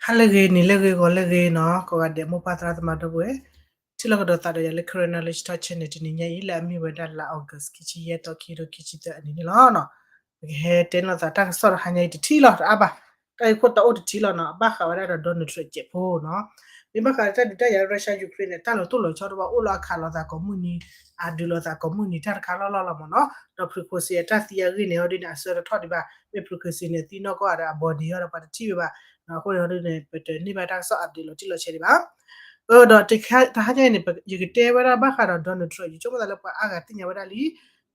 ဟါလၢအဂ့ၤ နံၤလၢအဂ့ၤ ဂီၤလၢအဂ့ၤနီၤ ကိးဂၤဒဲး မိၢ်ပၢ်သရၣ်သမါဒီပုၢ်ဝဲၢ် ထံၣ်လိာ်ကဒီးသးဒီးယၤလၢ Karen Knowledge Talk Channel တနံၤညါအံၤ လၢအမ့ၢ်ဝဲဒၣ်လါ August ခံဆံယဲၢ်သီ ခံကထိခံဆံသၢအနံၤန့ၣ်လီၤ. ပကဟဲတဲန့ၢ်လိာ်သးတၢ်ကစီၣ်တဟါညါအံၤတထံၣ်လီၤ တအါဘၣ်, တၢ်ဂ့ၢ်ခိၣ်တၢ်အိၣ်တထံၣ်လီၤနီၤ အဘၣ်ဃးဝဲဒၣ်ဒီး Donald Trump စဲးဖိနီၤ, မ့ၢ်ဘၣ်ဃးတၢ်ဒုးတၢ်ယၤ Russia Ukraine န့ၣ် တၢ်လီၤတိၢ်လီၤဆီတဘၣ် အိၣ်လၢအခးလိာ်သးကိးမုၢ်နံၤ အဒုးလိာ်သးကိးမုၢ်နံၤ တၢ်တခါလီၢ်လီၢ်လီၤမ့ၢ်နီၤ, ဒီး Prigozhin အတၢ်သံအဂ့ၢ်န့ၣ် ဟီဒ်န့ၣ် အဆၢတထီၣ်ဒံးဘၣ်, မ့ၢ် Prigozhin န့ၣ် သံနီၢ်ကီၢ်ဒီးအ body ဟီဒီးပှၤတထံၣ်ဝဲဘၣ်, အဃိန့ၣ်ဟီဒ်န့ၣ် ပတန့ၢ်ဘၣ်တၢ်ကစီၣ် update လီၤတံၢ်လီၤဆဲးဒံးဘၣ်. ဒီးတဟါညါအံၤန့ၣ် ယကတဲဝဲဒၣ်ဘၣ်ဃးဒီး Donald Trump ယဆိကမိၣ်သးလၢပှၤအါဂၤသ့ၣ်ညါဝဲဒၣ်လံ,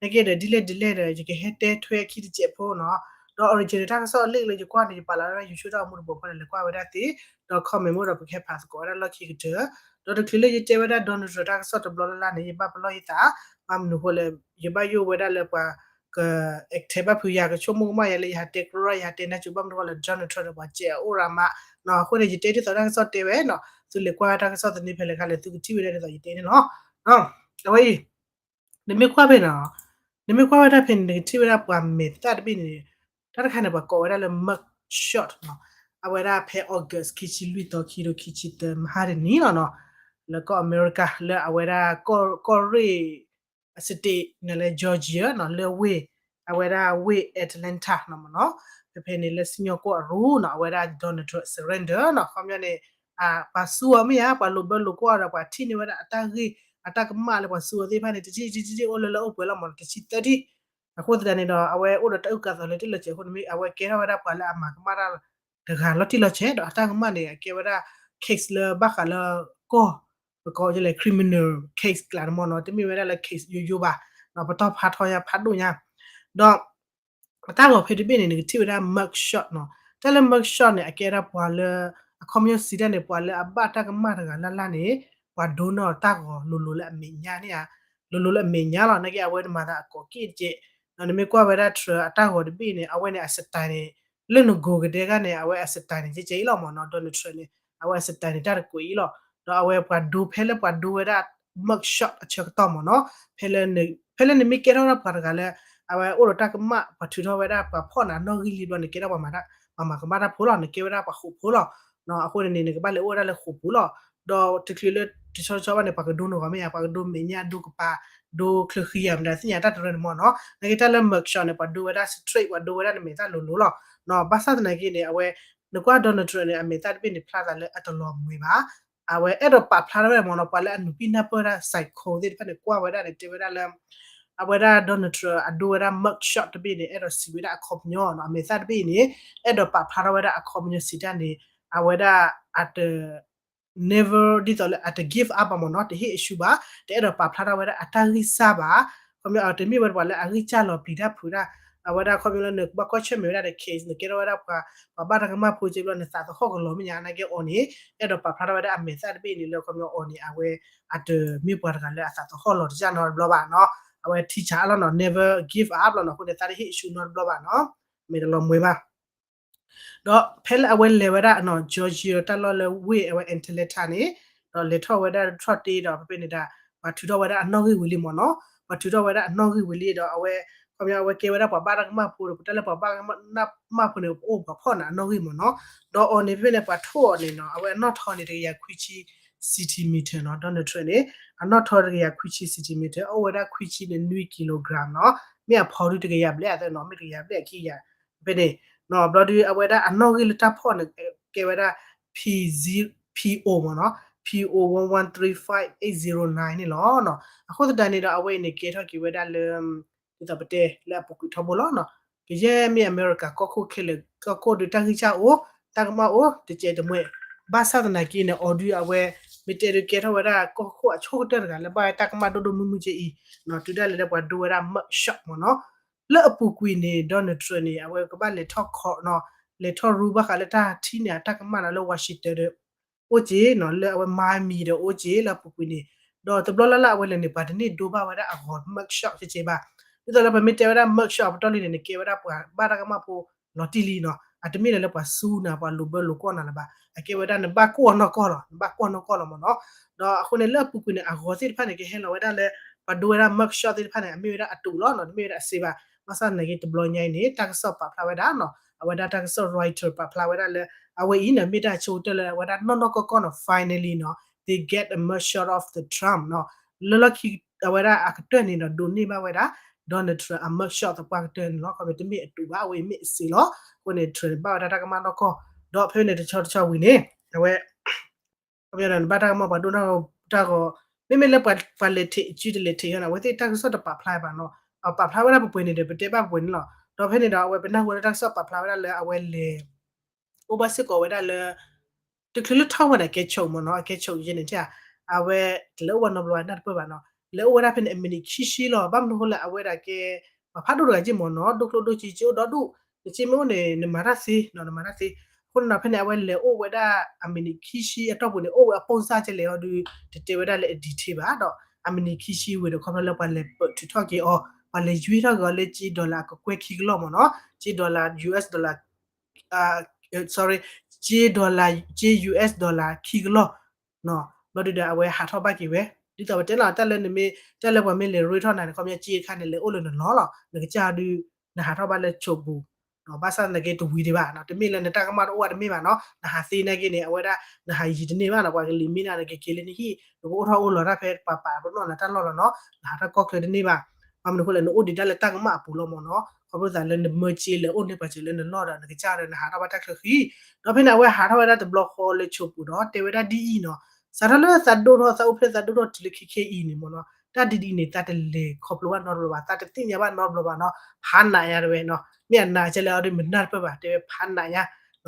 နာ်က့ဒီးဒ်လဲၣ်ဒ်လဲၣ်ဒီး ယကဟဲတဲထွဲအခံတစဲးဖိနီၤ, ဒီး original တၢ်ကစီၣ်အလံာ်လၢယကွၢ်န့ၣ် ယပာ်လီၤဝဲဒၣ် YouTube တၢ်အိၣ်မူတဘိဖဲန့ၣ် လဲၤကွၢ်ဝဲဒၣ်သ့, ဒီး comment မ့ၢ်ဒီးပကဟဲဖးသကိးဝဲဒၣ်လီၢ်ခံကတၢၢ်, ဒီးတချုးလၢယတဲဝဲဒၣ် Donald Trump တၢ်ကစီၣ်တဘျီလၢ်လၢ်န့ၣ် ယဘၣ်ပလီၢ်ယသး, ဘၣ်မနုၤဃိလဲၣ် ယဘၣ်ယိၣ်ဝဲဒၣ်လၢပှၤ က attack ဘၣ်ဖုးယၤ ကဆိကမိၣ်ကမၣ်ယၤလၢယဟးတဲကရၢ ယဟးတဲနၢ်စူၤ ဘၣ်မနုၤဃိလဲၣ် Donald Trump န့ၣ် ပှၤစဲးအအိၣ်ရၤမး, အဃိန့ၣ် ယတဲဒ်သိးတၢ်ကစီၣ်တဲဝဲနီၤ သုလဲၤကွၢ်တၢ်ကစီၣ်သန့ဖဲလဲၣ်ခါလဲၣ် သုကထံၣ်ဝဲဒၣ်ဒ်သိးယတဲန့ၣ်လီၤ. အဝဲအံၤ နမ့ၢ်ကွၢ်ဖဲနီၤ, နမ့ၢ်ကွၢ်ဝဲဒၣ်ဖဲန့ၣ် နကထံၣ်ဝဲဒၣ်ပှၤမဲာ်သၣ်တဘ့ၣ်န့ၣ်, တၢ်တခါန့ၣ် ပှၤကိးဝဲဒၣ်လၢ mug shot နီၤ, အဝဲဒၣ်ဖဲ August ခံဆံလွံၢ်သီ ခံကထိခံဆံသၢ မဟါတနံၤလီၤနီၤ, လၢကီၢ်အမဲရကၤ လၢအဝဲဒၣ်ကီၢ်ရ့ၣ် state န့ၣ်လၢ Georgia နီၤ လၢဝ့ၢ် အဝဲဒၣ်ဝ့ၢ် Atlanta နီၤမ့ၢ်နီၤ, ဖဲဖဲန့ၣ်လၢစံၣ်ညီၣ်ကွီၢ်အရူနီၤ အဝဲဒၣ် Donald Trump surrender နီၤ ခီပညီန့ၣ် ပှၤစူအီၤမ့ၢ်ဧါ ပှၤလိာ်ဘၢလိာ်ကွီၢ်ဒီး ပှၤထံၣ်န့ၢ်ဝဲဒၣ်အတၢ်ဂ့ၢ် အတၢ်ကမၣ်လၢပှၤစူအီၤသ့ၣ်တဖၣ်န့ၣ် တထံၣ်တထံၣ်တထံၣ်အိၣ်လၢလၢအိၣ်ပှဲၤလီၤမ့ၢ်နီၤ တဆံသၢထံၣ်, အဃိသတးန့ၣ်ဒီး အဝဲအိၣ်ဒီးတၢ်အုၣ်ကးသးလၢတၢ်လီၤစဲးအဃိန့ၣ် အဝဲကဲထီၣ်ဝဲဒၣ်ပှၤလၢအမၤကမၣ်တၢ် တဂၤလီၤတံၢ်လီၤဆဲး ဒီးအတၢ်ကမၣ်န့ၣ် အကဲဝဲဒၣ် case လၢဘၣ်ဃးလၢကီၢ် ပကိးလၢ criminal case ကျါန့ၣ်မ့ၢ်နီၤ တမ့ၢ်ဝဲဒၣ်လၢ case ယိယိဘၣ်, ပတီၢ်ဖးထီယါဖးဒိၣ်ညါ, ဒီး အတၢ်ဂီၤဖဲတဘ့ၣ်န့ၣ် နကထံၣ်ဝဲဒၣ် mug shot နီၤ, တၢ်လၢ mug shot န့ၣ် အကဲဒၣ်ပှၤလၢ အခီပညီစံးတၢ်န့ၣ် ပှၤလၢအဘၣ်တၢ်ကမၣ်တဂၤလၢ်လၢ်န့ၣ် ပှၤဒိန့ၢ်တၢ်ဂီၤလိၤလိၤလၢအမဲာ်ညါန့ၣ်ဧါ, လိၤလိၤလၢအမဲာ်ညါလီၤ နာ်က့အဝဲမၤသးအကိးက့ၣ်တက့ၢ်, နမ့ၢ်ကွၢ်ဝဲဒၣ် Trump အတၢ်ဂီၤတဘ့ၣ်န့ၣ် အဝဲန့ၣ်အ style န့ၣ် လၢနဂိၤကဒဲကါန့ၣ် အဝဲအ style န့ၣ် ကဲကဲအံၤလီၤမ့ၢ်နီၤ Donald Trump န့ၣ် အဝဲအ style န့ၣ် တၢ်တကွဲးအံၤလီၤ, ဒီးအဝဲပှၤဒိဖဲလၢပှၤဒိဝဲဒၣ် mug shot အဆၢကတီၢ်မ့ၢ်နီၤ, ဖဲလၢနမ့ၢ်ကဲထီၣ်ဝဲဒၣ်ပှၤတဂၤလၢ အဝဲအိၣ်ဒီးတၢ်ကမၣ် ပှၤထုးထီၣ်ဝဲဒၣ်ပှၤဖီၣ်နၤနီၣ်ဂံၢ်လံဘျီ နကဲဒၣ်ပှၤမၤကမၣ်တၢ်ဖိလီၤ နကဲဝဲဒၣ်ပှၤဃိာ်ဖိလီၤ, အဃိန့ၣ်န့ၣ် နကဘၣ်လဲၤအိၣ်ဝဲဒၣ်လၢဃိာ်ပူၤလီၤ, ဒီးတချုးလၢတဆီဆီဘၣ်န့ၣ် ပှၤကဒိနဂီၢ်မ့ၢ်ဧါ ပှၤကဒိမဲာ်ညါ ဒိကပၤ ဒိချၢဃံယၤမတၤသ့ၣ်ညါတၢ်တရၢန့ၣ်မ့ၢ်နီၤ, နာ်က့တၢ်လၢ mug shot န့ၣ် ပှၤဒိဝဲဒၣ် straight ပှၤဒိဝဲဒၣ်နမဲာ်သၣ်လိၤလိၤလီၤ, ဘၣ်ဆၣ်သနာ်က့န့ၣ် အဝဲ နကွၢ် Donald Trump န့ၣ် အမဲာ်သၣ်တဘ့ၣ်န့ၣ် ဖျါသးလၢအတလီၤမွဲၤဘၣ်, အဝဲအဲၣ်ဒိးပာ်ဖျါထီၣ်ဝဲဒၣ်မ့ၢ်နီၤ ပှၤလၢအနုာ်ပံၢ်နၢ်ပၢၢ်တၢ် psycho သ့ၣ်တဖၣ်န့ၣ် ကွၢ်ဝဲဒၣ်န့ၣ် တဲဝဲဒၣ်လၢ အဝဲဒၣ် Donald Trump အဒိဝဲဒၣ် mug shot တဘ့ၣ်န့ၣ် အဲၣ်ဒိးစံးဝဲဒၣ်အခီပညီနီၤ အမဲာ်သၣ်တဘ့ၣ်အံၤန့ၣ် အဲၣ်ဒိးပာ်ဖျါထီၣ်ဝဲဒၣ်အခီပညီစံးတၢ်န့ၣ် အဝဲဒၣ်အတ never ဒ်သိးလၢအတ give up ဘၣ်မ့ၢ်နီၤ တဟ့ၣ်အဆူဘၣ် တအဲၣ်ဒိးပာ်ဖျါထီၣ်ဝဲဒၣ်အတၢ်ဂံၢ်စၢ်ဘၣ်, ခီပညီတမ့ၢ်ဝဲဒၣ်ပှၤလၢအဂံၢ်စၢ်လီၤပျံၤတၢ်ဖုးတၢ်, အဝဲဒၣ်ခီပညီလၢနကဘၣ်ကွၢ်ဆၢၣ်မဲာ်ဝဲဒၣ်ဒီး case နကဲထီၣ်ဝဲဒၣ်ပှၤ ပှၤဘၣ်တၢ်ကမၣ်ဖိကဲဘျီ နသးသဟီၣ်ကလီၤမဲာ်ညါ နာ်က့အီၤန့ၣ် အဲၣ်ဒိးပာ်ဖျါထီၣ်ဝဲဒၣ်အမဲာ်သၣ်တဘ့ၣ်န့ၣ်လၢခီပညီအီၤန့ၣ် အဝဲအတမ့ၢ်ပှၤတဂၤလၢအသးသဟီၣ်လီၤတစၢ်နီတဘျီဘၣ်နီၤ, အဝဲထံဆးအါလီၤနီၤ never give up လီၤနီၤ အဃိန့ၣ် သးတဟ့ၣ်အဆူနီတဘျီဘၣ်နီၤ, မ့ၢ်တလီၤမွဲၤဘၣ် ဒီးဖဲလၢအဝဲလဲၤဝဲဒၣ်နီၤ Georgia တၢ်လီၢ်လၢဝ့ၢ်အဝဲ Atlanta န့ၣ်, ဒီးလဲၤထီၣ်ဝဲဒၣ်ထီၣ်တ့ဒီး ဖဲဖဲန့ၣ်ဒၣ် ပှၤထုးထီၣ်ဝဲဒၣ်အနီၣ်ဂံၢ်ဝံၤလံမ့ၢ်နီၤ, ပှၤထုးထီၣ်ဝဲဒၣ်အနီၣ်ဂံၢ်ဝံၤလံဒီး အဝဲ ခီပညီအဝဲကဲဝဲဒၣ်ပှၤဘၣ်တၢ်ကမၣ်ဖိဒီး ပတၢ်လၢပှၤဘၣ်တၢ်ကမၣ်ဖိန့ၣ် ပအိၣ်ပှၤဖီၣ်နၤအနီၣ်ဂံၢ်မ့ၢ်နီၤ, ဒီးအီၤန့ၣ် ဖဲဖဲန့ၣ် ပှၤထိၣ်အီၤန့ၣ်နီၤ အဝဲအနီၣ်ထီန့ၣ် တကယၤခွံဆံ centimeter နီၤ, Donald Trump န့ၣ် အနီၣ်ထီတကယၤခွံဆံ centimeter အိၣ်ဝဲဒၣ်ခွံဆံန့ၣ်နွံ kilogram နီၤ, မ့ၢ်အဖီဒုတကယၤဘျဲၣ်အသးနီၤ မ့ၢ်တကယၤဘျဲၣ်အခံကယၤ ဖဲန့ၣ်, ဘျီဒုးအဝဲဒၣ်အနီၣ်ဂံၢ်လၢတၢ်ဖီၣ်န့ၣ် ကဲဝဲဒၣ် P, P O မ့ၢ်နီၤ, P O one one three five eight zero nine န့ၣ်လီၤ. အဃိသတးန့ၣ်ဒီး အဝဲအံၤန့ၣ် ကဲထီၣ်က့ၤဝဲဒၣ်လၢ ဒ်သိးပတဲလၢအပူၤကွံာ်ထီဘိလီၤ. ကယဲၢ်မ့ၢ်အမဲရကၤကီၢ်ခိၣ်ခဲလၢာ် ကီၢ်ခိၣ်ဒုးတၢ်ဂံၢ်စၢ်အိၣ် တၢ်ကမၣ်အိၣ် တကဲတမှဲ ဘၣ်ဆၣ်သနာ်က့န့ၣ် အီၤဒုးအဝဲ မ့ၢ်တဲဒုးကဲထီၣ်ဝဲဒၣ် ကီၢ်ခိၣ်အဆိကတၢၢ်တဂၤလၢဘၣ်ဝဲတၢ်ကမၣ်ဒိၣ်ဒိၣ်မုၢ်မုၢ်ကဲအံၤ တုၤဒၣ်လဲာ်လၢပှၤဒိဝဲဒၣ် mug shot မ့ၢ်နီၤ. လၢအပူၤကွံာ်န့ၣ် Donald Trump န့ၣ် အဝဲကဘၣ်လဲၤထီၣ်ခီနီၤ လဲၤထီၣ်ရူဘၣ်ဃးလၢတၢ်ထံၣ်န့ၢ် အတၢ်ကမၣ်နီၤ လၢ Washington ဒီး အိၣ်က့ၤနီၤ လၢအဝဲ Miami ဒီးအိၣ်က့ၤလၢအပူၤကွံာ်န့ၣ် ဒီးတဘျီလၢ်လၢ်အဝဲလဲၤန့ၣ် ပှၤတန့ၢ်ဒိဘၣ်ဝဲဒၣ်အဂီၤ mug shot ကဲကဲဘၣ်. ဒ်သိးလၢပမ့ၢ်တဲဝဲဒၣ် mug shot အပတီၢ်လံန့ၣ် နကဲဝဲဒၣ်ပှၤဘၣ်တၢ်ကမၣ်ဖိလီၤတံၢ်လံနီၤ အတမ့ၢ်လၢၤလၢပှၤစူနၤ ပှၤလိာ်ဘၢလိာ်ကွီၢ်နၤလၢၤဘၣ်. အကဲဝဲဒၣ်နဘၣ်ကွီၢ်နီၢ်ကီၢ်လီၤ နဘၣ်ကွီၢ်နီၢ်ကီၢ်လီၤမ့ၢ်နီၤ. ဒီးအဃိန့ၣ်လၢအပူၤကွံာ်န့ၣ် အဂီၤသ့ၣ်တဖၣ်န့ၣ် ကဟဲလီၤဝဲဒၣ်လၢ ပှၤဒိဝဲဒၣ် mug shot သ့ၣ်တဖၣ်န့ၣ် အမ့ၢ်ဝဲဒၣ်အတူးလီၤနီၤ တမ့ၢ်ဝဲဒၣ်အစ့ဘၣ်. ဘၣ်ဆၣ်သနာ်က့တဘျီညါအံၤန့ၣ် တၢ်ကစီၣ်ပာ်ဖျါဝဲဒၣ်နီၤ အဝဲဒၣ်တၢ်ကစီၣ် Reuters ပာ်ဖျါဝဲဒၣ်လၢ အဝဲအံၤန့ၣ် မ့ၢ်တၢ်ဆိကတၢၢ်လၢအဝဲဒၣ်နီၢ်နီၢ်ကီၢ်ကီၢ်နီၤ finally နီၤ they get a mugshot of the Trump နီၤ လၢလီၢ်ခံ အဝဲဒၣ်အကတၢၢ်န့ၣ်ဒီး ဒိးန့ၢ်ဘၣ်ဝဲဒၣ် Donald Trump အ mugshot သပှၢ်ကတၢၢ်န့ၣ်လီၤ. ခီဖျိတမ့ၢ်အတူးဘၣ် အဝဲအံၤမ့ၢ်အစ့လီၤ. အဃိန့ၣ် Trump န့ၣ် ဘၣ်ဝဲဒၣ်တၢ်ကမၣ်နီၢ်ကီၢ် ဒီးဖဲန့ၣ်တဆီတဆီဝံၤန့ၣ် အဝဲ ခီဖျိနဘၣ်တၢ်ကမၣ်ပှၤဒိၣ်တၢ်ဂီၤ မ့မ့ၢ်လၢပှၤလဲၤထံးစုတလဲၤထံးအီၤန့ၣ် အဝဲသ့ၣ်တၢ်ကစီၣ်တပာ်ဖျါဘၣ်နီၤ ပာ်ဖျါဝဲဒၣ်ပှဲၤပှဲၤန့ၣ်ဒီး ပတဲဘၣ်ပှဲၤန့ၣ်လီၤ. ဒီးဖဲန့ၣ်ဒီး အဝဲပနၢ်ဟူဝဲဒၣ်တၢ်ကစီၣ်ပာ်ဖျါဝဲဒၣ်လၢအဝဲလဲၤ အိၣ်ဘၣ်စ့ၢ်ကီးဝဲဒၣ်လၢ တချုးလၢထီၣ်ဝဲဒၣ်ကဲဆိးမ့ၢ်နီၤ အကဲဆိးယဲန့ၣ် အဝဲတလဲၤအိၣ်ဘၣ်နီတဘျီဘၣ်နၢ်တပၢၢ်ဘၣ်နီၤ လဲၤအိၣ်ဝဲဒၣ်ဖဲန့ၣ် အမံးနံးခံဆံလီၤ. ဘၣ်မနုၤအဃိလဲၣ် အဝဲဒၣ်ကဲ ပှၤဖးဒိၣ်တဂၤက့မ့ၢ်နီၤ ဒိၣ်ကျိၣ်ဒိၣ်စ့ က့အိၣ်ဒီဒူၣ် နက့မ့ၢ်အိၣ်န့ၣ် နမၤတၢ်သ့နီၤ နမၤတၢ်သ့. အဃိန့ၣ်ဒီး ဖဲန့ၣ် အဝဲလဲၤအိၣ်ဝဲဒၣ်အမံးနံးခံဆံအတီၢ်ပူၤန့ၣ် အိၣ်ဝဲအပိၢ်စၢ်ကလဲာ်အီၤဒီး တတဲဝဲဒၣ်လၢအ detail ဘၣ်ဒီး အမံးနံးခံဆံဝံၤဒီး ခီဖျိလၢပှၤလဲၤပၢၢ်ထုးထီၣ်က့ၤအီၤ ပှၤလဲၤယွ့ထီၣ်က့ၤအီၤလၢက့ dollar အကကွဲၢ်ခံကလီၢ်မ့ၢ်နီၤ က့ dollar US dollar sorry က့ dollar က့ US dollar ခံကလီၢ် ဘျီဒုဒီးအဝဲဟးထီၣ်ဘၣ်က့ၤဝဲ ဒ်သိးပတဲလီၤ တၢ်လၢနမ့ၢ် တၢ်လၢပှၤမ့ၢ်လဲၤရ့ထီၣ်နၤန့ၣ် ခီပညီက့တခါန့ၣ် လဲၤအိၣ်လၢနလီၢ်လီၤ နကစၢ်ဒု နဟးထီၣ်ဘၣ်လၢဆိးပူၤ ဘၣ်ဆၣ်သနာ်က့တဝံၤဒံးဘၣ်နီၤ တမ့ၢ်လၢနတၢ်ကမၣ်တအိၣ်ဘၣ်တမ့ၢ်ဘၣ်နီၤ နဟးသ့နာ်က့န့ၣ် အဝဲဒၣ် နဟးယံၤတန့ၢ်ဘၣ်နီၤ ပှၤကလံၤမ့ၢ်နၤနကက့ၤလၢနဟံၣ် နကအိၣ်ထီၣ်အိၣ်လီၤတၢ်ဖဲပှၤပာ်ပနီၣ်နၤတၢ်လီၢ်လီၤနီၤ နဟးထီၣ်ကီၢ်ချၢတန့ၢ်ဘၣ် ဘၣ်မနုၤအဃိလဲၣ် နအိၣ်ဒံးဒၣ်လၢတၢ်ကမၣ်အပူၤလီၤမ့ၢ်နီၤ ခီဖျိသးလၢနမၢက့လဲၤအိၣ်န့ၢ်ပှၤစၢၤလၢနလီၢ်ဒီး နကစၢ်ဒီးနဟးထီၣ်ဘၣ်တၢ်ချၢဃံ ဒီးဖဲန့ၣ် အဝဲဟးထီၣ်ဝဲဒၣ်တဘျီဃီလၢဆိးပူၤဒီး တဲဝဲဒၣ်ဒ်အံၤနီၤ စးထီၣ်လၢသးဒိၣ်ထီၣ် သးအိၣ်ဖျဲၣ်သးဒိၣ်ထီၣ်တုၤလၢခဲခဲအံၤန့ၣ်မ့ၢ်နီၤ တၢ်ဒ်ဒ်အံၤန့ၣ် သးတလဲၤခီဖျိဘၣ်နီတဘျီဘၣ် သးတသ့ၣ်ညါဘၣ်နီတဘျီဘၣ်နီၤ ဖးနးညါတဲဝဲနီၤ မ့ၢ်အနးကဲလဲၣ်အီၤဒီး မနၢ်တပၢၢ်ဘၣ် တဲဝဲဖးနးညါ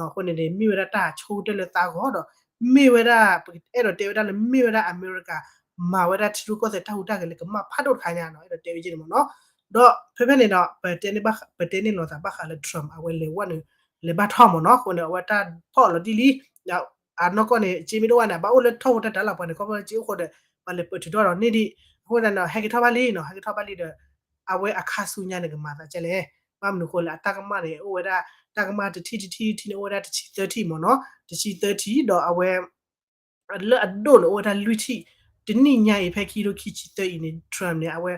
အဃိန့ၣ်န့ၣ် မ့ၢ်ဝဲဒၣ်တၢ်ဆိကတၢၢ်လၢသးဂီၢ်ဒီး မ့ၢ်ဝဲဒၣ် ပအဲၣ်ဒိးတဲဝဲဒၣ်လၢမ့ၢ်ဝဲဒၣ်အမဲရကၤ မၤဝဲဒၣ်ထံရူၢ်ကီၢ်သဲးတၢ်ဟူးတၢ်ဂဲၤလၢကမၣ်ဖးဒိၣ်တခါညါနီၤ အဲၣ်ဒိးတဲဝဲက့န့ၣ်မ့ၢ်နီၤ ဒီးဖဲဖဲန့ၣ်ဒီး ပတဲန့ၢ်လီၤသးဘၣ်ဃးလၢ Trump အဝဲလဲၤဝဲန့ၣ် လဲၤဘၣ်ထီၣ်မ့ၢ်နီၤ အဃိန့ၣ် အဝဲတၢ်ဖီၣ်လီၤတံၢ်လံ အနီၢ်ကီၢ်န့ၣ် က့မ့ၢ်တအိၣ်ဘၣ်န့ၣ် ဘၣ်အိၣ်လၢထီၣ်ဟူးတၢ်တၢ်လီၤပှၤန့ၣ် ခီဖျိက့အိၣ်ဃိဒီး ပှၤလဲၤပၢၢ်ထုးထီၣ်ဒီးန့ၢ်ဒံး အဃိန့ၣ် ဟဲက့ၤထီၣ်ဘၣ်လံနီၤ ဟဲက့ၤထီၣ်ဘၣ်လံဒီး အဝဲအခါဆူညါန့ၣ် ကမၤသးကဲလဲၣ် ဘၣ်မနုၤအဃိလဲၣ် အတၢ်ကမၣ်န့ၣ် အိၣ်ဝဲဒၣ် တၢ်ကမၣ်တထံၣ်တထံၣ်တထံၣ်န့ၣ် အိၣ်ဝဲဒၣ်တဆံသၢထံၣ်မ့ၢ်နီၤ တဆံသၢထံၣ်ဒီးအဝဲ လၢအဒိၣ်န့ၣ် အိၣ်ဝဲဒၣ်လွံၢ်ထံၣ် တနံၣ်ညါအံၤ ဖဲခံကထိခံဆံသၢအံၤန့ၣ် Trump န့ၣ် အဝဲ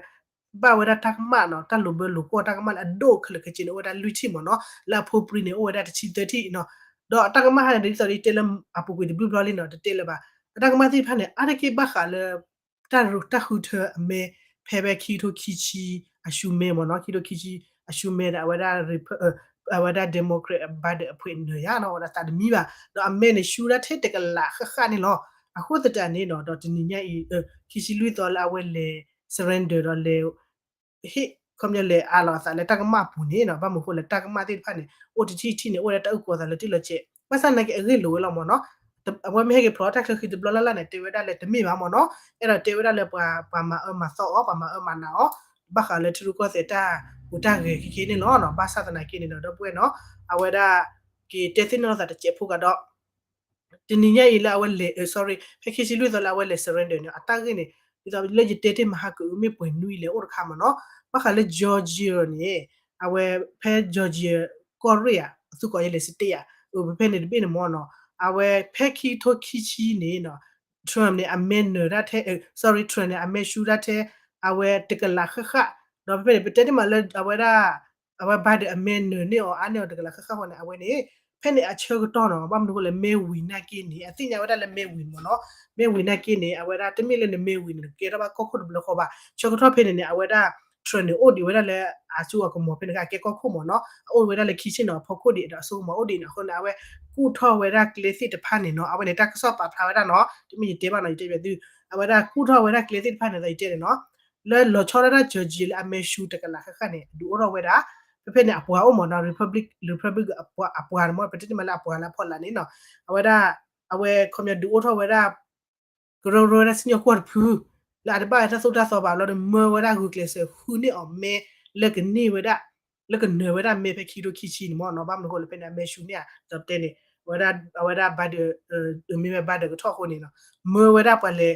ဘၣ်ဝဲဒၣ်တၢ်ကမၣ်နီၤ တၢ်လိာ်ဘၢလိာ်ကွီၢ်တၢ်ကမၣ်လၢအဒိၣ်ခဲလၢာ်ခဲဆ့န့ၣ် အိၣ်ဝဲဒၣ်လွံၢ်ထံၣ်မ့ၢ်နီၤ လၢအဖိပြံန့ၣ် အိၣ်ဝဲဒၣ်တဆံသၢထံၣ်နီၤ ဒီးတၢ်ကမၣ်ဟါန့ၣ် ဒ်သိးဒ်တဲလၢအပူၤကွံာ်တဘျုးဘျီလံနီၤ တတဲလၢၤဘၣ် အတၢ်ကမၣ်သ့ၣ်တဖၣ်န့ၣ် အါတက့ၢ်ဘၣ်ဃးလၢ တၢ်ရူးတၢ်ဃုထၢအမဲ ဖဲဖဲခံကထိခံဆံ အရှုံးမဲမ့ၢ်နီၤ ခံကထိခံဆံ အရှုံးမဲဒီး အဝဲဒၣ် အဝဲဒၣ် Democrat Biden အဖှဲးနၢၤယါနီၤ အဝဲဒၣ်သးတမံဘၣ် ဒီးအမဲန့ၣ် ရှုံးဒၣ်ထဲတကလးဃၣ်ဃၣ်န့ၣ်လီၤ. အဃိသတးန့ၣ်နီၤ ဒီးတနံၤညါအံၤ ခံဆံလွံၢ်သီလၢအဝဲလဲၤ surrender ဒီးလဲၤ ဟ့ၣ် ခီပညီလဲၤအးလီၤအသးလၢတၢ်ကမၣ်အပူၤန့ၣ်နီၤ ဘၣ်မနုၤအဃိလဲၣ် တၢ်ကမၣ်သ့ၣ်တဖၣ်န့ၣ် အိၣ်တထံၣ်တထံၣ်န့ၣ် အိၣ်ဝဲဒၣ်တၢ်အုၣ်ကီၤသးလၢတ့ၢ်လီၤစဲး ဘၣ်ဆၣ်သနာ်က့အဂ့ၢ်လိာ်ဝဲလီၤမ့ၢ်နီၤ အဝဲမ့ၢ်ဟဲက့ၤဖျိးတၢ်ချၢဃံတဘျီလၢ်လၢ်န့ၣ် တဲဝဲဒၣ်လၢတမ့ၢ်ဘၣ်မ့ၢ်နီၤ အဲၣ်ဒိးတဲဝဲဒၣ်လၢပှၤ ပှၤမၤအၢမၤသီအီၤ ပှၤမၤအၢမၤနးအီၤ ဘၣ်ဃးလၢထံရူၢ်ကီၢ်သဲးတၢ်ဟူးတၢ်ဂဲၤခဲခဲန့ၣ်လီၤ. ဘၣ်ဆၣ်သနာ်က့န့ၣ်ဒီး ဒီပုၢ်ဝဲၢ်နီၤ အဝဲဒၣ် က့ၤတဲသ့ၣ်နီၣ်လိာ်သးတစဲးဖိကဒီး တနံၤညါအံၤလၢအဝဲလဲၤ sorry ဖဲခံဆံလွံၢ်သီလၢအဝဲလဲၤ surrender န့ၣ် အတၢ်ဂ့ၢ်န့ၣ် ဒ်သိးလၢယတဲတ့ၢ်မဟါကအု မ့ၢ်ပှဲၤနွံလဲၤအိၣ်တခါမ့ၢ်နီၤ ဘၣ်ဃးလၢ Georgia န့ၣ် အဝဲဖဲ Georgia ကီၢ်ရ့ၣ်ဧါ အသူၣ်ကီးယဲလဲၤစတ့ၣ်ဧါ ဖဲဖဲန့ၣ်တဘ့ၣ်န့ၣ်မ့ၢ်နီၤ အဝဲဖဲခံကထိခံဆံန့ၣ်နီၤ Trump န့ၣ် အမဲနၢၤဒၣ်ထဲ sorry Trump န့ၣ် အမဲရှုံးဒၣ်ထဲ အဝဲတကလးဃၣ်ဃၣ် ဒီးဖဲဖဲန့ၣ် ပတဲတ့ၢ်မးလၢအဝဲဒၣ် အဝဲ Biden အမဲနၢၤန့ၢ်အီၤအါန့ၢ်အီၤတကလးဃၣ်ဃၣ်ဃိန့ၣ် အဝဲန့ၣ် ဖဲန့ၣ်အဆၢကတီၢ်နီၤ ဘၣ်မနုၤအဃိလဲၣ် မဲဝံၤနာ်က့န့ၣ် အသ့ၣ်ညါဝဲဒၣ်လၢမဲဝံၤမ့ၢ်နီၤ မဲဝံၤနာ်က့န့ၣ် အဝဲဒၣ်တမ့ၢ်လၢနမဲဝံၤန့ၣ် နကကဲထီၣ်ဘၣ်ကီၢ်ခိၣ်တဘျီဃီဘၣ် ဆၢကတီၢ်ဖဲန့ၣ်န့ၣ် အဝဲဒၣ် Trump န့ၣ် အိၣ်ဒံးဝဲဒၣ်လၢအစိအကမီၤဖဲန့ၣ်အခါ ကဲကီၢ်ခိၣ်မ့ၢ်နီၤ အအိၣ်ဝဲဒၣ်လၢခံဆ့ၣ်နီၤအဖီခိၣ်ဒံးဒီးအစိကမီၤအိၣ်ဒံးန့ၣ် အဃိန့ၣ် အဝဲကူၣ်ထီၣ်ဝဲဒၣ်ကျဲသ့ၣ်တဖၣ်န့ၣ်နီၤ အဝဲန့ၣ် တၢ်ကစီၣ်ပာ်ဖျါဝဲဒၣ်နီၤ တမ့ၢ်ယတဲဘၣ်နီၤ ယတဲဘၣ်သု အဝဲဒၣ်ကူၣ်ထီၣ်ဝဲဒၣ်ကျဲသ့ၣ်တဖၣ်န့ၣ်ဒီးယတဲန့ၣ်နီၤ လၢလီၤဆီဒၣ်တၢ် Georgia လၢအမဲရှုံးတကလးဃၣ်ဃၣ်န့ၣ် ဒုးအိၣ်ထီၣ်ဝဲဒၣ် ဖဲဖဲန့ၣ် အပှၤအိၣ်မ့ၢ်နီၤ Republic Republic အပှၤ အပှၤန့ၣ်မ့ၢ် ပတဲတ့ၢ်မးလၢအပှၤလၢအဖီလာ်န့ၣ်နီၤ အဝဲဒၣ် အဝဲခီပညီဒုးအိၣ်ထီၣ်ဝဲဒၣ် ကရၢကရိဝဲဒၣ်စံၣ်ညီၣ်ကွီၢ်တဖု လၢအတဘၣ်ဝဲတၢ်သိၣ်တၢ်သီဘၣ်လီၤဒီး မၢဝဲဒၣ်ဂုာ်ကျဲးစၢးဃုန့ၢ်အီၤမဲ လၢကန့ၢ်ဝဲဒၣ် လၢကနၢၤဝဲဒၣ်မဲဖဲခံကထိခံဆံန့ၣ်မ့ၢ်နီၤ ဘၣ်မနုၤအဃိလဲၣ် ဖဲန့ၣ် အမဲရှုံးန့ၢ်ဧါ ဒီးပတဲန့ၣ် အဝဲဒၣ် အဝဲဒၣ် Biden မ့မ့ၢ် Biden ကထီၣ်အဃိန့ၣ်နီၤ မၢဝဲဒၣ်ပှၤလဲၤ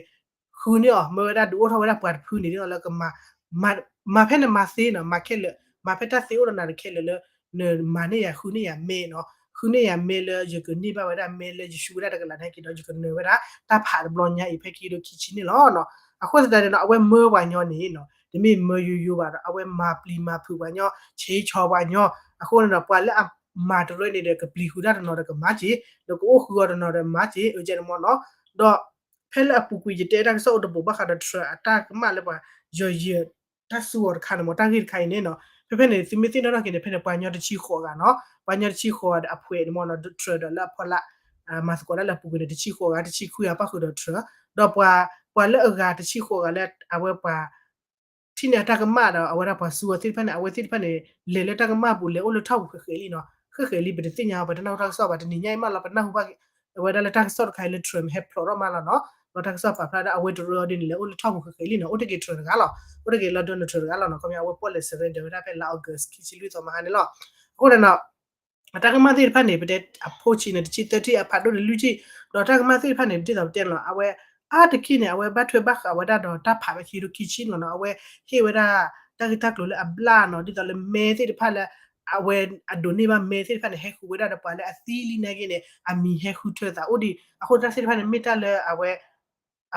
ဃုန့ၢ်အီၤ မၢဝဲဒၣ်ဒုးအိၣ်ထီၣ်ဝဲဒၣ်ပှၤတဖုန့ၣ်လီၤ လၢကမၤ မၤဖဲနမၤသ့နီၤ မၤခဲလၢာ် မၤဖဲတၢ်သ့အိၣ်ဒီးနၤတခဲလၢာ်လၢ နမၤန့ၢ်ယၤဃုန့ၢ်ယၤမဲနီၤ ဃုန့ၢ်ယၤမဲလၢယကန့ၢ်ဘၣ်ဝဲဒၣ်မဲလၢယရှုံးဝဲဒၣ်တကလးန့ၣ်က့ၤဒီး ယကနၢၤဝဲဒၣ်တၢ်ဖးတဘျီညါအံၤဖဲခံကထိခံဆံန့ၣ်လီၤ. အဃိသတးန့ၣ်နီၤ အဝဲမၢပှၤညီန့ၣ်နီၤ တမ့ၢ်မၢယိယိဘၣ်ဒီး အဝဲမၤပျံၤမၤဖုးပှၤညီ ဆံးဆီပှၤညီ အဃိန့ၣ်ဒီး ပှၤလၢ မၤတရၢန့ၣ်ဒီး ကပျံၤဃုာ်တၢ်တနီၤဒီးကမၤက့ၤ, ဒီးကအိၣ်ဃုာ်အီၤတနီၤဒီးမၤက့ၤ အကဲန့ၣ်မ့ၢ်နီၤ. ဒီး ဖဲလၢအပူၤကွံာ်ယတဲတၢ်ကစီၣ်အိၣ်တဘိဘၣ်ဃးဒီး Trump အတၢ်ကမၣ်လၢပှၤ ယီၤယံၤ တၢ်စူၤအီၤတခါန့ၣ်မ့ၢ် တၢ်ဂ့ၢ်တခါအံၤန့ၣ်နီၤ. ဖဲဖဲန့ၣ် သုမ့ၢ်သ့ၣ်နီၣ်ထီၣ်က့ၤန့ၣ် ဖဲန့ၣ် ပှၤညီတဆံဃိးဂၤနီၤ, ပှၤညီတဆံဃိးဂၤဒီးအဖှဲးန့ၣ်မ့ၢ်နီၤ Trump ဒီးလၢအဖီလာ် မၤသကိးတၢ်လၢအပူၤကွံာ်န့ၣ် တဆံဃိးဂၤ တဆံခွံဂၤပၣ်ဃုာ်ဒီး Trump ဒီးပှၤ ပှၤလၢအဂၤတဆံဃိးဂၤလၢအဝဲပှၤ ထံၣ်န့ၢ်အတၢ်ကမၣ်ဒီး အဝဲဒၣ်ပှၤစူၤအီၤသ့ၣ်တဖၣ်န့ၣ် အဝဲသ့ၣ်တဖၣ်န့ၣ် လဲၤလၢတၢ်ကမၣ်ပူၤ လဲၤအိၣ်လၢထီၣ်ပူၤဃဲးဃဲးလံနီၤ. ဃဲးဃဲးလံ ပတသ့ၣ်ညါ ပတနၢ်ဟူတၢ်ကစီၣ်ဘၣ် တနံၤညါအံၤမးလီၤ ပနၢ်ဟူဘၣ် အဝဲဒၣ်လၢတၢ်ကစီၣ်တခါအံၤလၢ Trump ဟဲဖျိးထီၣ်မးလီၤနီၤ. ဒီးတၢ်ကစီၣ်ပာ်ဖျါဒၣ်အဝဲတရၢအီၤဒ်န့ၣ် လဲၤအိၣ်လၢထီၣ်ပူၤဃဲးဃဲးလံနီၤ. အိၣ်တ့ၢ်က့ၤ Trump တဂၤလီၤ. အိၣ်တ့ၢ်က့ၤလၢ Donald Trump တဂၤလီၤနီၤ. ခီပညီအဝဲပီၣ်လဲၣ် surrender ဝဲဒၣ်ဖဲလါ August ခံဆံလွံၢ်သီမဟါန့ၣ်လီၤ. အဃိန့ၣ်နီၤ အတၢ်ကမၣ်သ့ၣ်တဖၣ်န့ၣ် ပတဲအဖိဆံးန့ၣ် တဆံသၢထံၣ် အဖးဒိၣ်န့ၣ်လွံၢ်ထံၣ်, ဒီးတၢ်ကမၣ်သ့ၣ်တဖၣ်န့ၣ် ဒ်သိးပတဲန့ၣ်လီၤ အဝဲ အါတက့ၢ်န့ၣ် အဝဲဘၣ်ထွဲဘၣ်ဃးဝဲဒၣ်ဒီးတၢ်ဖးဝဲခံကထိခံဆံန့ၣ်လီၤနီၤ. အဝဲဟ့ၣ်ဝဲဒၣ် တၢ်ဂ့ၢ်တၢ်ကျိၤလၢအဘျၣ်နီၤ ဒ်သိးလၢမဲသ့ၣ်တဖၣ်လၢ အဝဲအဒိးန့ၢ်ဘၣ်မဲသ့ၣ်တဖၣ်န့ၣ် ဟဲဃုာ်ဝဲဒၣ်ဒီးပှၤလၢအသံလံနာ်က့န့ၣ် အမံၤဟဲဃုထၢသးအိၣ်ဒံး အဃိတၢ်သ့ၣ်တဖၣ်န့ၣ် မ့ၢ်တၢ်လၢအဝဲ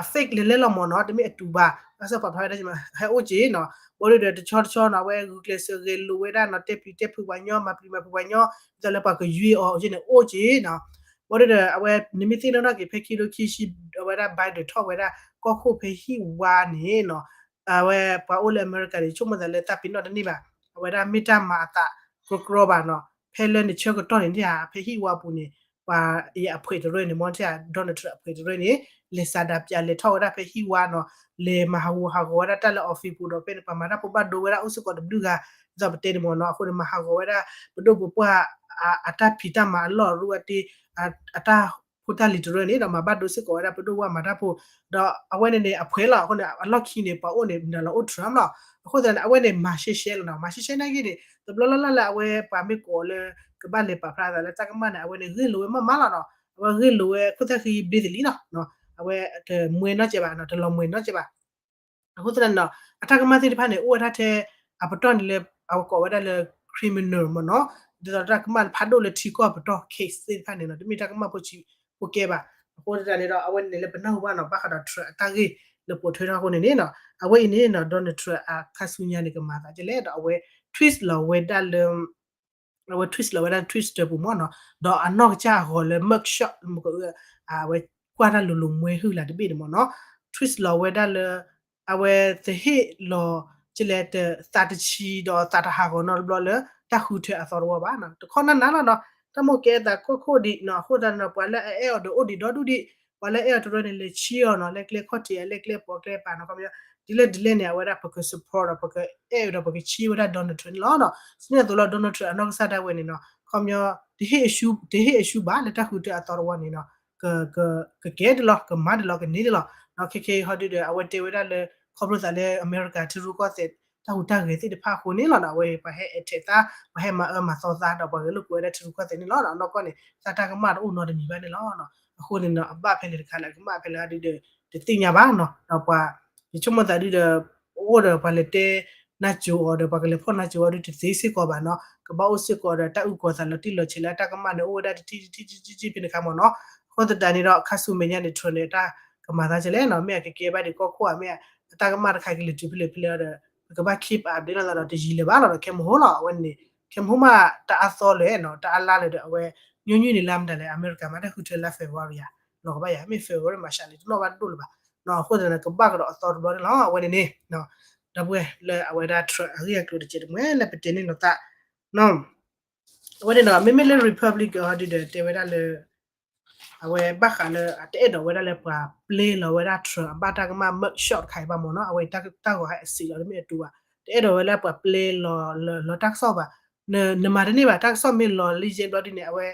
အ fake လဲၤလဲၤလီၤမ့ၢ်နီၤ တမ့ၢ်အတူာ်ဘၣ် တၢ်ကစီၣ်ပာ်ဖျါဝဲဒၣ် ဟဲအိၣ်က့ၤနီၤ. ဘၣ်ဒီးတဆီတဆီနီၤ အဝဲဂုာ်ကျဲးစၢးဂဲၤလိာ်ဝဲဒၣ်နီၤ တဲပျံၤတဲဖုးပှၤညီ မၤပျံၤမၤဖုးပှၤညီ ဒ်သိးလၢပှၤကယွ့အီၤက့န့ၣ် အိၣ်က့ၤနီၤ. ဘၣ်ဒီးအဝဲ နမ့ၢ်သ့ၣ်နီၣ်ထီၣ်က့ၤဖဲခံကထိခံဆံ အဝဲဒၣ် Biden ထီၣ်ဝဲဒၣ်ကီၢ်ခိၣ်ဖဲဟံၣ်ဝါန့ၣ်နီၤ အဝဲပှၤအိၣ်လၢအမဲရကၤန့ၣ် ဆိကမိၣ်သးလၢတၢ်ပ့ၤနီၣ်တန့ၢ်ဘၣ် အဝဲဒၣ်မ့ၢ်တၢ်မၤအသးကြီကြီဘၣ်နီၤ ဖဲလၢနဆၢကတီၢ်န့ၣ် ဖဲဟံၣ်ဝါပူၤန့ၣ် ပှၤအံၤအဖှဲးတရၢန့ၣ် မ့ၢ်ထံၣ် Donald Trump အဖှဲးတရၢန့ၣ် လဲၤစးဒးပၠးလဲၤထီၣ်ဝဲဒၣ်ဖဲဟံၣ်ဝါနီၤ လဲၤမၤဟးဂူာ်ဟးဂီၤဝဲဒၣ်တၢ်လၢ office ပူၤဒီးဖဲန့ၣ် ပှၤမၤတၢ်ဖိဘၣ်ဒိဝဲဒၣ်အိၣ်စ့ၢ်ကီးတဘျုးဂၤ ဒ်သိးပတဲန့ၣ်မ့ၢ်နီၤ အဃိန့ၣ် မၤဟးဂီၤဝဲဒၣ် ပဒိၣ်ပပှၢ် အတၢ်ဖံးတၢ်မၤအလီၢ်အရူအတ့ အတၢ်ဖိတၢ်လံၤတရၢန့ၣ်ဒီး မၤဘၣ်ဒိစ့ၢ်ကီးဝဲဒၣ်ပဒိၣ်ပှၢ်မၤတၢ်ဖိ ဒီးအဝဲန့ၣ်န့ၣ် အဖှဲးလီၤ အဃိန့ၣ် အလီၢ်ခံန့ၣ် ပှၤအိၣ်န့ၣ် နုာ်လီၤအိၣ် Trump လီၤ. အဃိသတးန့ၣ် အဝဲန့ၣ် မၤရှဲရှဲလီၤနီၤ မၤရှဲရှဲနာ်က့န့ၣ် တဘျီလၢ်လၢ်လၢအဝဲပှၤမ့ၢ်ကိးလၢ ကဘၣ်လဲၤပာ်ဖျါသးလၢတၢ်ကမၣ်န့ၣ် အဝဲန့ၣ်ဂ့ၢ်လိာ်ဝဲမးမးလီၤနီၤ အဝဲဂ့ၢ်လိာ်ဝဲခိၣ်သၣ်ဃံဘျ့သလံလီၤ အဝဲတမှဲနီၢ်ကဲဘၣ်နီၤ တလီၤမှဲနီၢ်ကဲဘၣ် အဃိသတးန့ၣ်ဒီး အတၢ်ကမၣ်သ့ၣ်တဖၣ်န့ၣ် အိၣ်ဝဲဒၣ်ထဲ အပတီၢ်န့ၣ်လၢ အဝဲကိးဝဲဒၣ်လၢ criminal မ့ၢ်နီၤ ဒ်သိးတၢ်ကမၣ်ဖးဒိၣ်လၢထံကီၢ်ပတီၢ် case သ့ၣ်တဖၣ်န့ၣ်နီၤ တမ့ၢ်တၢ်ကမၣ်ဖိဆံးဖိကဲဘၣ် အဃိသတးန့ၣ်ဒီး အဝဲန့ၣ်လၢပနၢ်ဟူဘၣ်နီၤ ဘၣ်ဃးဒီး Trump အတၢ်ဂ့ၢ်လၢပိာ်ထွဲထီၣ်အဃိန့ၣ်န့ၣ်နီၤ အဝဲအံၤန့ၣ်နီၤ Donald Trump အခါဆူညါန့ၣ် ကမၤသးဒ်လဲၣ်ဒီး အဝဲ tweet လီၤဝဲဒၣ်လၢ အဝဲ tweet လီၤဝဲဒၣ် Twitter ပူၤမ့ၢ်နီၤ ဒီးအနီၢ်ကစၢ်အဂီၤလၢ mugshot အဝဲကွၢ်တၢ်လိၤလိၤမှဲဟုၣ်လၢတဘ့ၣ်န့ၣ်မ့ၢ်နီၤ tweet လီၤဝဲဒၣ်လၢ အဝဲသဟ့ၣ်လီၤ ကလဲၤတသးတဆံဒီးသးတဟးဂီၤနီတဘျီလၢ တၢ်ဃုထၢအသီတဝီဘၣ်နီၤ တခီနၢ်နၢ်လီၤနီၤ တၢ်မိၣ်ကဲအသးခိၣ်ခိၣ်ဒံးနီၤ အဃိသတးန့ၣ် ပှၤလၢအအဲၣ်အီၤဒီးအိၣ်ဒံးဒီဒူၣ်ဒံး ပှၤလၢအအဲၣ်အီၤတရၢန့ၣ် လဲၤဆှၢအီၤနီၤ လၢကျဲခီၣ်ထံး လၢကျဲပိာ်ကျဲပၤနီၤ ခီပညီ ဒ်လဲၣ်ဒ်လဲၣ်န့ၣ် အဝဲဒၣ်ပက support ဒီး ပကအဲၣ်ဒီးပကဆှၢဝဲဒၣ် Donald Trump န့ၣ်လီၤနီၤ စံးန့ၣ်အသိးလီၤ Donald Trump အနီၢ်ကစၢ်ဒၣ်ဝဲန့ၣ်နီၤ ခီပညီ တဟ့ၣ်အရှုံးဘၣ်လၢတၢ်ဃုထၢအသီတဝီန့ၣ်နီၤ ကကဲဒ်လီၤ ကမၤဒ်လီၤ ကန့ၢ်ဒ်လီၤ ဒီးခဲခဲအံၤဟီဒုဒီး အဝဲတဲဝဲဒၣ်လၢ ခီဖျိသးလၢအမဲရကၤ ထံရူၢ်ကီၢ်သဲး တၢ်ဟူးတၢ်ဂဲၤသ့ၣ်တဖၣ်အဃိန့ၣ်လီၤနီၤ အဝဲပှၤဟဲအဲးထဲးသး ပှၤဟဲမၤအၢမၤသီသး ဒီးပှၤဂဲၤလိာ်ကွဲဝဲဒၣ်ထံရူၢ်ကီၢ်သဲးန့ၣ်လီၤ အနီၢ်ကီၢ်န့ၣ် သးတၢ်ကမၣ်တအိၣ်နီတမံၤဘၣ်န့ၣ်လီၤ အဃိန့ၣ်နီၤ အဘၣ်ဖဲလဲၣ်တခါလၢအကမၣ်ဖဲလဲၣ်ဒုဒီး တသ့ၣ်ညါဘၣ်နီၤ ဒီးပှၤ ယဆိကမိၣ်သးဒုဒီး အိၣ်ဒီးပှၤလဲၤတဲ နၢ်စိၤအီၤဒီး ပှၤကလဲၤဖီၣ်နၢ်စိၤအီၤဒုတသ့စ့ၢ်ကီးဘၣ်နီၤ ကဘၣ်အိၣ်စ့ၢ်ကီးဒီးတၢ်အုၣ်ကီၤသးလီၤတံၢ်လီၤဆဲးလၢအတၢ်ကမၣ်န့ၣ် အိၣ်ဝဲဒၣ်တထံၣ်တထံၣ်တထံၣ်တထံၣ်ဖဲန့ၣ်အခါမ့ၢ်နီၤ အဃိသတးန့ၣ်ဒီး ခါဆူမဲာ်ညါန့ၣ် Trump န့ၣ် အတၢ်ကမၤသးဒ်လဲၣ်နီၤ မ့ၢ်အကကဲဘၣ်ဒံးကီၢ်ခိၣ်ဧါ မ့ၢ်အတၢ်ကမၣ်တခါ ကလဲၤတုၤဖဲလဲၣ်ဖဲလဲၣ်ဒီး ပကဘ၁း keep update လီၤသးဒီးတယံာ်လၢၤဘၣ်လီၤဒီး ခဲမဟိလီၤ အဝဲန့ၣ် ခဲမဟိမး တအါသီလၢၤနီၤ တအါလါလၢၤဒီး အဝဲ ညီနုၢ်န့ၣ်လါမတၤလဲၣ် အမဲရကၤမးတၢ်ဃုထၢလါ February ဧါ လီၤကဘၣ်ယၤ မ့ၢ် February မၤရှးလံ တနီၣ်ဘၣ်တဒိၣ်လၢၤဘၣ် အဃိသတးန့ၣ် ကဘၣ်ကဒီးအသီတဘျီန့ၣ်လီၤ အဝဲန့ၣ်န့ၣ် ဒီပုၢ်ဝဲၢ်လၢအဝဲဒၣ် Trump အဂ့ၢ်အကျိၤတစဲးတမှဲလၢပတဲန့ၣ်လီၤသး အဝဲန့ၣ်ဒီး မ့မ့ၢ်လၢ Republican အီၤဒုဒီး တဲဝဲဒၣ်လၢ အဝဲဘၣ်ဃးလၢ အတအဲၣ်ဒိးဝဲဒၣ်လၢပှၤပျဲလီၤဝဲဒၣ် Trump အဘၣ်တၢ်ကမၣ် mugshot တခါအံၤဘၣ်မ့ၢ်နီၤ အဝဲတၢ်ဂီၤဟဲအစံးလီၤ တမ့ၢ်အတူဘၣ် တအဲၣ်ဒိးဝဲလၢပှၤပျဲလီၤလၢတၢ်ကစီၣ်ဘၣ် နမၤတန့ၢ်ဘၣ် တၢ်ကစီၣ်မ့ၢ်လီၤလံယဲၢ်ဘျီဒ်န့ၣ် အဝဲ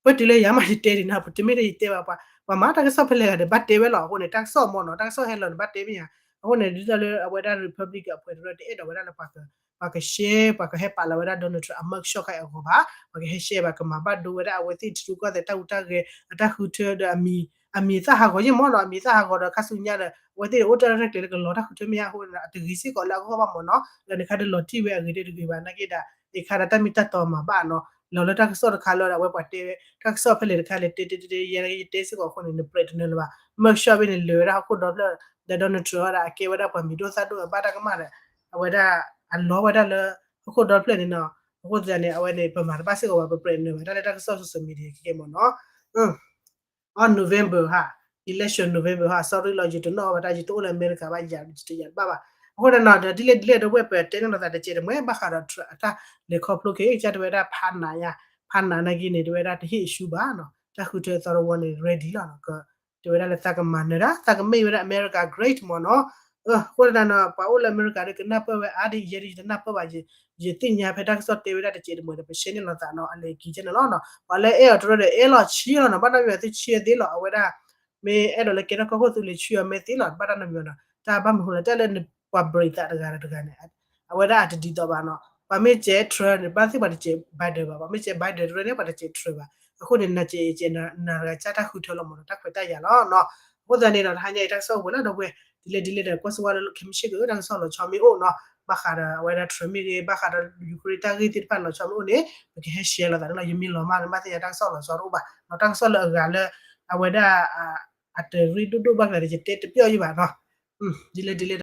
ပှဲၤတုၤလၢယၤမးယတဲဒံးနီၤ ပတမ့ၢ်လၢယတဲဘၣ်ပှၤ ပှၤမၤတၢ်ကစီၣ်ဖဲလဲၣ်ဂၤဒီး ဘၣ်တဲဝဲလီၤ အဃိန့ၣ် တၢ်ကစီၣ်မ့ၢ်နီၤ တၢ်ကစီၣ်ဟဲလီၤန့ၣ် ဘၣ်တဲမ့ၢ်ဧါ အဃိန့ၣ် ဒ်သိးလၢအဝဲဒၣ် Republican အပှဲၤတရၢတအဲၣ်ဒိးဝဲဒၣ်လၢပှၤက ပှၤက share ပှၤကဟဲပာ်လီၤဝဲဒၣ် Donald Trump အ mugshot ခါအံၤအဂီၤဘၣ် ပှၤကဟဲ share ဘၣ် ကမၤဘၣ်ဒိဝဲဒၣ်အဝဲသ့ၣ်ထံရူၢ်ကီၢ်သဲးတၢ်ဟူးတၢ်ဂဲၤ အတၢ်ဃုထၢဒီး အမံၤသၣ်ဟးဂီၤယဲၢ်မ့ၢ်နီၤ အမံၤသၣ်ဟးဂီၤဒီးခါဆူညါဒီး အဝဲသ့ၣ်အိၣ်တၢ်ရဲၣ်ကျဲၤလၢကလီၤတၢ်ဃုထၢမ့ၢ်ဧါ အဃိန့ၣ် အတဂ့ၤစ့ၢ်ကီးလၢအဂီၢ်ဘၣ်မ့ၢ်နီၤ လၢန့ၣ်ခါဒီးလီၤတံၢ်ဝဲအဂ့ၤတဂ့ၤဘၣ် နာ်က့ဒၣ် အံၤခါဒီးတၢ်မ့ၢ်တၢ်တီမၤဘၣ်နီၤ လီၤလၢတၢ်ကစီၣ်တခါလၢအဝဲပှၤတဲဝဲ တၢ်ကစီၣ်ဖဲလဲၣ်တခါလဲၣ် တဲတဲတဲတဲ ယဲယတဲစ့ၢ်ကီးအဃိန့ၣ် နပြဲးတနၢၤလၢၤဘၣ် mugshot ဖဲန့ၣ် လဲၤဝဲဒၣ်ဟီၣ်ခိၣ်ဒီဖျၢၣ် ဒီး Donald Trump ဒီးအကဲဝဲဒၣ်ပှၤမံၤဒိၣ်သၣ်ဒိၣ်အဘၣ်တၢ်ကမၣ်ဒီး အဝဲဒၣ် အလီၤဝဲဒၣ်လၢ ဟီၣ်ခိၣ်ဒီဖျၢၣ်န့ၣ်နီၤ အဃိသတးန့ၣ် အဝဲန့ၣ် ပမၤတဘၣ်စ့ၢ်ကီးဘၣ် ပပြဲးနၢၤဘၣ် တၢ်လၢတၢ်ကစီၣ် social media ခဲကဲမ့ၢ်နီၤ. အီ November ဟါ, election November ဟါ sorry လီၤ ယတနီၣ်ဘၣ်တၢ် ယတအိၣ်လၢ America ဘၣ် ယတယာ်တဘၣ်ဘၣ်. အဃိသတးန့ၣ်ဒီး ဒ်လဲၣ်ဒ်လဲၣ်ဒီး ဝဲပတဲန့ၢ်လိာ်သးတစဲးတမှဲ ဘၣ်ဃးဒီး Trump အတၢ်လဲၤခီဖျိက့ၤ ကစၢ်တဲဝဲဒၣ် ဖးနးယါ, ဖးနးနာ်က့န့ၣ် တဲဝဲဒၣ်တဟ့ၣ်အရှုံးဘၣ်နီၤ, တၢ်ဃုထၢသီတဝီန့ၣ် ready လီၤနီၤ, တဲဝဲဒၣ်လၢသးကမၤနၢၤဒၣ် သးကမ့ၢ်ဝဲဒၣ် America great မ့ၢ်နီၤ. အဃိသတးန့ၣ် ပှၤအိၣ်လၢ America ဒီးကနၢ်ပၢၢ်ဝဲအါဒ်ယဲဒ်ယတနၢ်ပၢၢ်ဘၣ်, ယသ့ၣ်ညါဖဲတၢ်ကစီၣ်တဲဝဲဒၣ်တစဲးတမှဲဒီး ပshareန့ၢ်လိာ်သးနီၤ, အလဲၤက့ၤကဲန့ၣ်လီၤနီၤ. ပှၤလၢအဲၣ်အီၤတရၢဒီးအဲၣ်လီၤဆံလီၤနီၤ, ဘၣ်နီတမံၤသုဆံအသ့လီၤ, အဝဲဒၣ် မ့ၢ်အဲၣ်ဒိးလၢကဲထီၣ်ကီၢ်ခိၣ်သုလၢဆံအီၤမ့ၢ်သ့လီၤ, ဘၣ်တၢ်နီတမံၤနီၤ, တၢ်ဘၣ်မနုၤဃိလဲၣ် တၢ်လၢပှၤ break သးတဂၤဒီးတဂၤန့ၣ် အဝဲဒၣ်အတဒ်သိးဘၣ်နီၤ, ပှၤမ့ၢ်စဲး Trump န့ၣ် ဘၣ်သ့ၣ်ပှၤတစဲး Biden ဘၣ်, ပှၤမ့ၢ်စဲး Biden တရၢန့ၣ် ပှၤတစဲး Trump ဘၣ်, အဃိန့ၣ် နစဲးယစဲးနၤတဂၤ ကစၢ်တၢ်ဃုထၢလီၤမ့ၢ်နီၤ, တၢ်ခွဲးတၢ်ယာ်လီၤနီၤ. အဃိသတးန့ၣ်ဒီး တဟါညါအံၤတၢ်ကစီၣ်အိၣ်ဝဲလီၤဒီးဝဲ, ဒ်လဲၣ်ဒ်လဲၣ်ဒီး ကွၢ်စၢၤဝဲလၢ ခဲမုၢ်ဆ့ၣ်က့ၤ တၢ်ကစီၣ်လီၤဆီမ့ၢ်အိၣ်နီၤ, ဘၣ်ဃးဒီးအဝဲဒၣ် Trump မ့ၢ်ဂ့ၤ, ဘၣ်ဃးဒီး Ukraine တၢ်ဂ့ၢ်သ့ၣ်တဖၣ်လီၤဆီမ့ၢ်အိၣ်န့ၣ် ပကဟဲ share လိာ်သးန့ၣ်လီၤ. ယမ့ၢ်လီၤမၢ်န့ၣ် ဘၣ်သ့ၣ်ညါတၢ်ကစီၣ်လီၤဆီတအိၣ်ဘၣ်နီၤ, တၢ်ကစီၣ်လၢအဂၤလၢ အဝဲဒၣ် အတရ့ဒိၣ်ဒိၣ်ဘၣ်ကျါန့ၣ် ယတဲတပျီၣ်ယဘၣ်နီၤ. ဒ်လဲၣ်ဒ်လဲၣ်